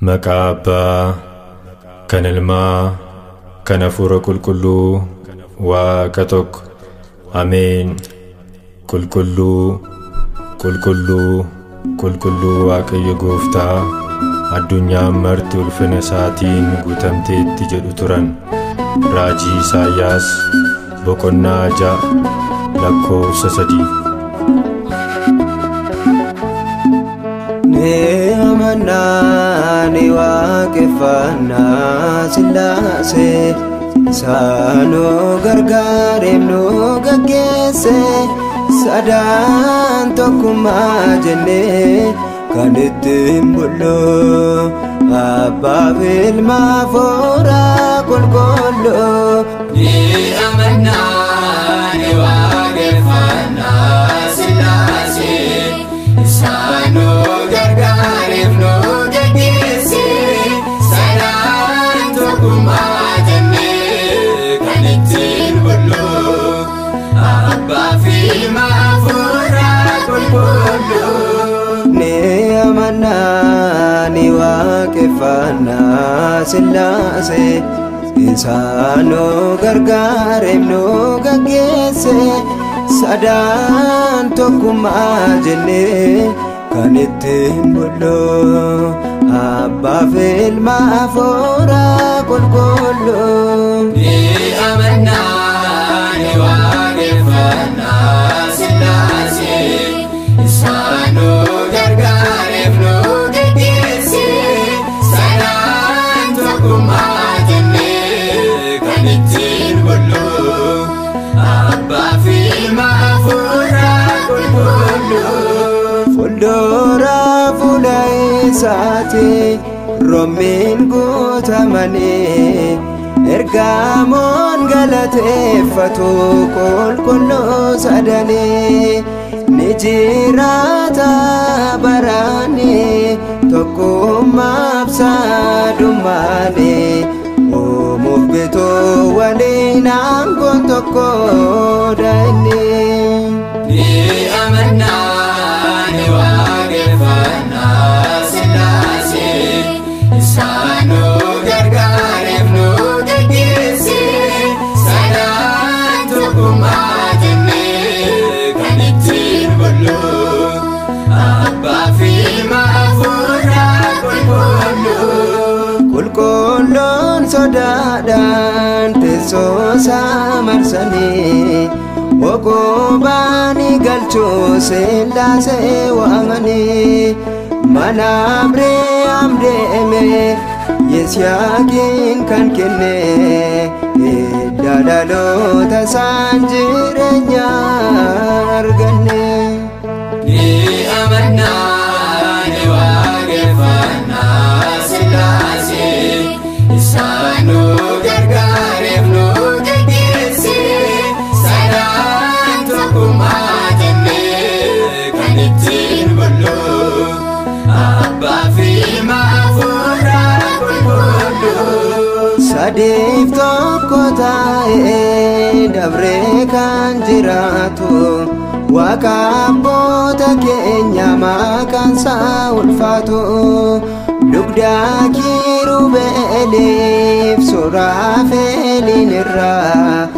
Maqaa Abbaa kan Ilmaa kan Hafuura Qulqulluu Waaqa tokko. Ameen. Qulqulluu, qulqulluu, qulqulluu Waaqayyo Gooftaa, addunyaan marti ulfina isaatiin guutamteetti jedhu turan. Raajii Isaayyaas boqonnaa 6 lakkoofsa 3. Ni amannaa ni waaqeffannaa Sillaasee, isaanuu gargaareef nu gaggeesse. Sadaan tokkummaa jennee kan ittiin bullu, Abbaa fi Ilma Hafuura Qulqulluu. Ni amannaa ni waaqeffannaa Sillaasee, isaanuu gargaareef nu gaggeesse. Sadaan tokkummaa jennee kan ittiin bullu, Abbaa fi Ilma Hafuura Qulqulluu. Ni amannaa ni waaqeffannaa Sillaasee, isaanuu gargaareef nu gaggeesse. Sadaan tokkummaa jennee kan ittiin bullu, Abbaa fi Ilma Hafuura Qulqulluu. Ni amannaa ni waaqeffannaa Sillaasee, isaanuu gargaareef nu gaggeesse. Sadaan tokkummaa jennee kan ittiin bullu, Abbaa fi Ilma Hafuura Qulqulluu. Fuuldura fuula isaati roommiin guutamanii, ergamoon galateeffatu qulqulluu sadanii. Ni jiraata baraani tokkummaaf sadummaani, uumuuf bituu waliin aangoon tokko inni. Ni amannaa ni waaqeffannaa Sillaasee, isaanuu gargaareef nu gaggeesse. Sadaan tokkummaa jennee kan ittiin bullu, Abbaa fi Ilma Hafuura Qulqulluu. Qulqulluun sodaadhaan teessoo isaa marsanii, Ogobaanii galchuu Sillaasee waamanii. Mana Abrahaam deeme Yisihaaqiin kan kenne, hidda dhaloota isaan jireenya arganne. Ni amannaa ni waaqeffannaa Sillaasee, isaanuu gargaareef nu gaggeesse. Sadaan tokkummaa jennee kan ittiin bullu, Abbaa fi Ilma Hafuura Qulqulluu. Sadiif tokko taa'ee dabree kan jiraatu, Waaqa abboota keenya maqaan isaa ulfaatu. Dugda kirubeeliif suraafeeliin irraa,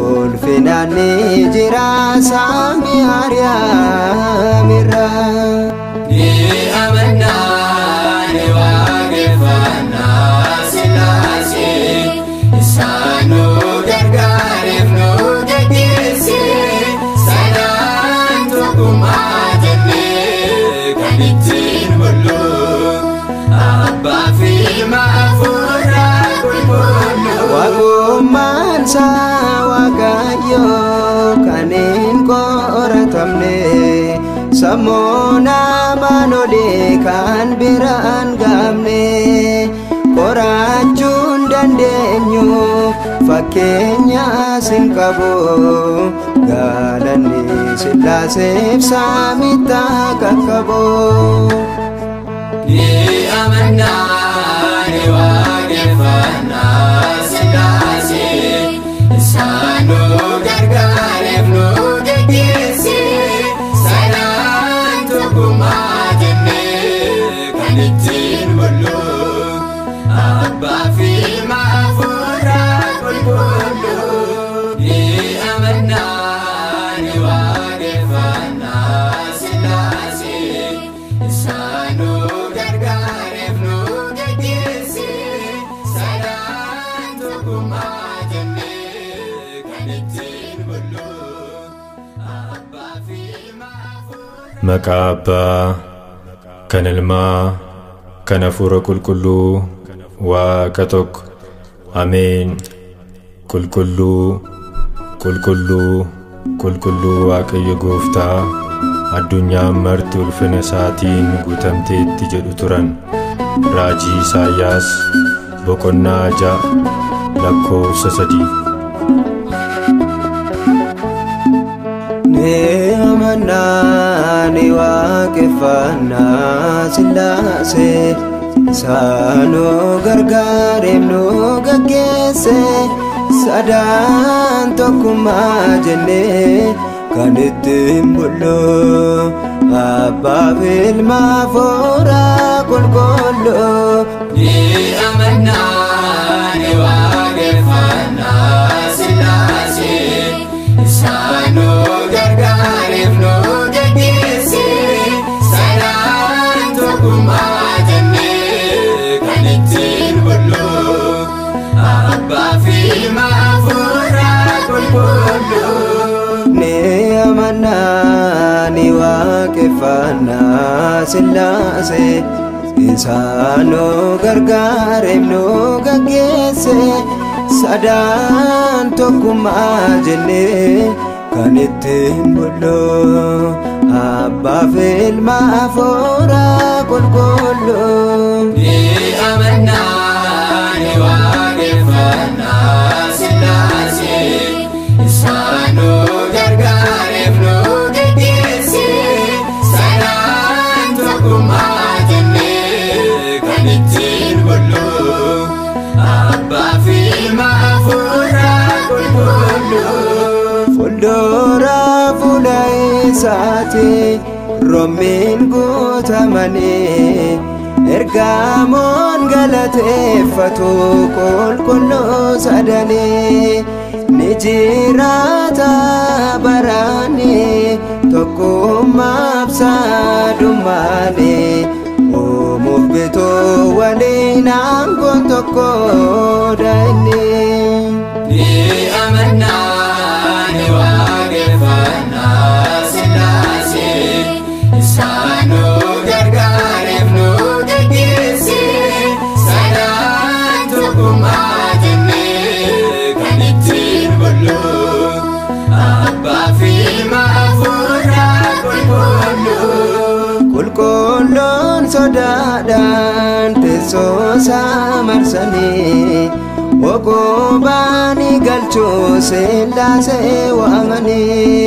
ulfinaan ni jira samii Ariyaam irraa. Ni amannaa ni waaqeffannaa Sillaasee, isaanuu gargaareef nu gaggeesse. Sadaan tokkummaa jennee kan ittiin bullu, Abbaa fi Ilma Hafuura Qulqulluu. Waaqummaan isaa Waaqayyo kan hin qoratamne, sammuu namaan olii kan biraan gaamne. Qorachuu hin dandeenyu fakkeenyaas hin qabu, galanni Sillaaseef saamitti qaqqabu. Ni amannaa ni waaqeffannaa Sillaasee, isaanuu gargaareef nu gaggeesse. Sadaan tokkummaa jennee kan ittiin bullu, Maqaa Abbaa kan Ilmaa kan Hafuura Qulqulluu Waaqa tokko. Ameen. Qulqulluu, qulqulluu, qulqulluu Waaqayyo Gooftaa, addunyaan marti ulfina isaatiin guutamteetti jedhu turan. Raajii Isaayyaas boqonnaa 6 lakkoofsa 3. Ni amannaa ni waaqeffannaa Sillaasee, isaanuu gargaareef nu gaggeesse. Sadaan tokkummaa jennee kan ittiin bullu, Abbaa fi Ilma Hafuura Qulqulluu. Ni amannaa ni waaqeffannaa Sillaasee, isaanuu gargaareef nu gaggeesse. Sadaan tokkummaa jennee kan ittiin bullu, Abbaa fi Ilma Hafuura Qulqulluu. Ni amannaa ni waaqeffannaa Sillaasee, isaanuu gargaareef nu gaggeesse. Sadaan tokkummaa jennee kan ittiin bullu, Abbaa fi Ilma Hafuura Qulqulluu. Ni amannaa ni waaqeffannaa Sillaasee, isaanuu gargaareef nu gaggeesse. Sadaan tokkummaa jennee kan ittiin bullu, Abbaa fi Ilma Hafuura Qulqulluu. Fuuldura fuula isaati roommiin guutamanii, ergamoon galateeffatu qulqulluu sadanii. Ni jiraata baraanii tokkummaaf sadummaanii, uumuuf bituu waliin aangoon tokko inni. Ni amannaa ni waaqeffannaa Sillaasee, isaanuu gargaareef nu gaggeesse. Sadaan tokkummaa jennee kan ittiin bullu, Abbaa fi Ilma Hafuura Qulqulluu. Qulqulluun sodaadhaan teessoo isaa marsanii, ogobaanii galchuu Sillaasee waamanii.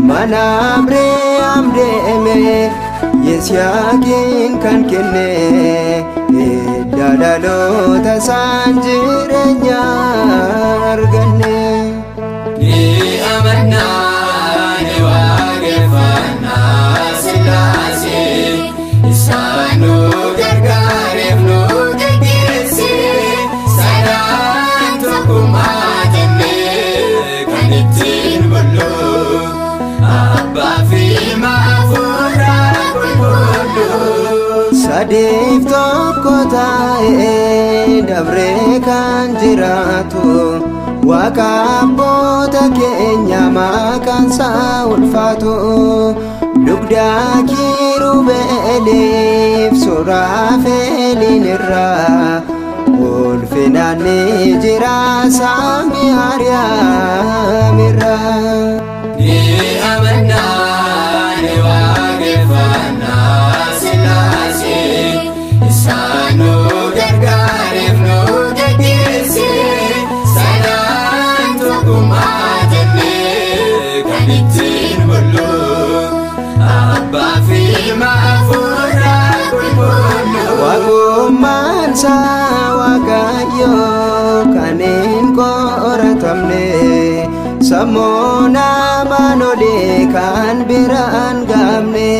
Mana Abrahaam deeme Yisihaaqiin kan kenne, hidda dhaloota isaan jireenya arganne. Ni amannaa ni waaqeffannaa Sillaasee, isaanuu gargaareef nu gaggeesse. Sadaan tokkummaa jennee kan ittiin bullu, Abbaa fi Ilma Hafuura Qulqulluu. Sadiif tokko taa'ee dabree kan jiraatu, Waaqa abboota keenya maqaan isaa ulfaatu. Dugda kiirubeeliif suraafeeliin irraa, ulfinaan ni jira samii Ariyaam irraa. Ni amannaa ni waaqeffannaa Sillaasee, isaanuu gargaareef nu gaggeesse. Sadaan tokkummaa jennee kan ittiin bullu, Abbaa fi Ilma Hafuura Qulqulluu. Waaqummaan isaa Waaqayyo kan hin qoratamne, sammuu namaan olii kan biraan gaamne.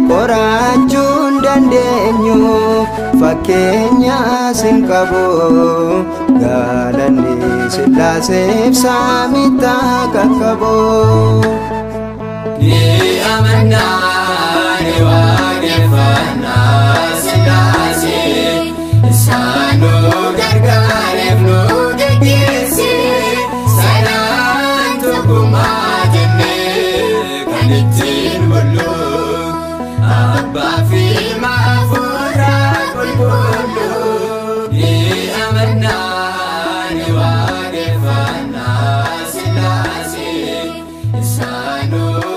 Qorachuu hin dandeenyu fakkeenyaas hin qabu, galanni Sillaaseef samitti qaqqabu. Ni amannaa ni waaqeffannaa Sillaasee, isaanuu gargaareef nu gaggeesse. Sadaan tokkummaa jennee kan ittiin bullu, Isaanuu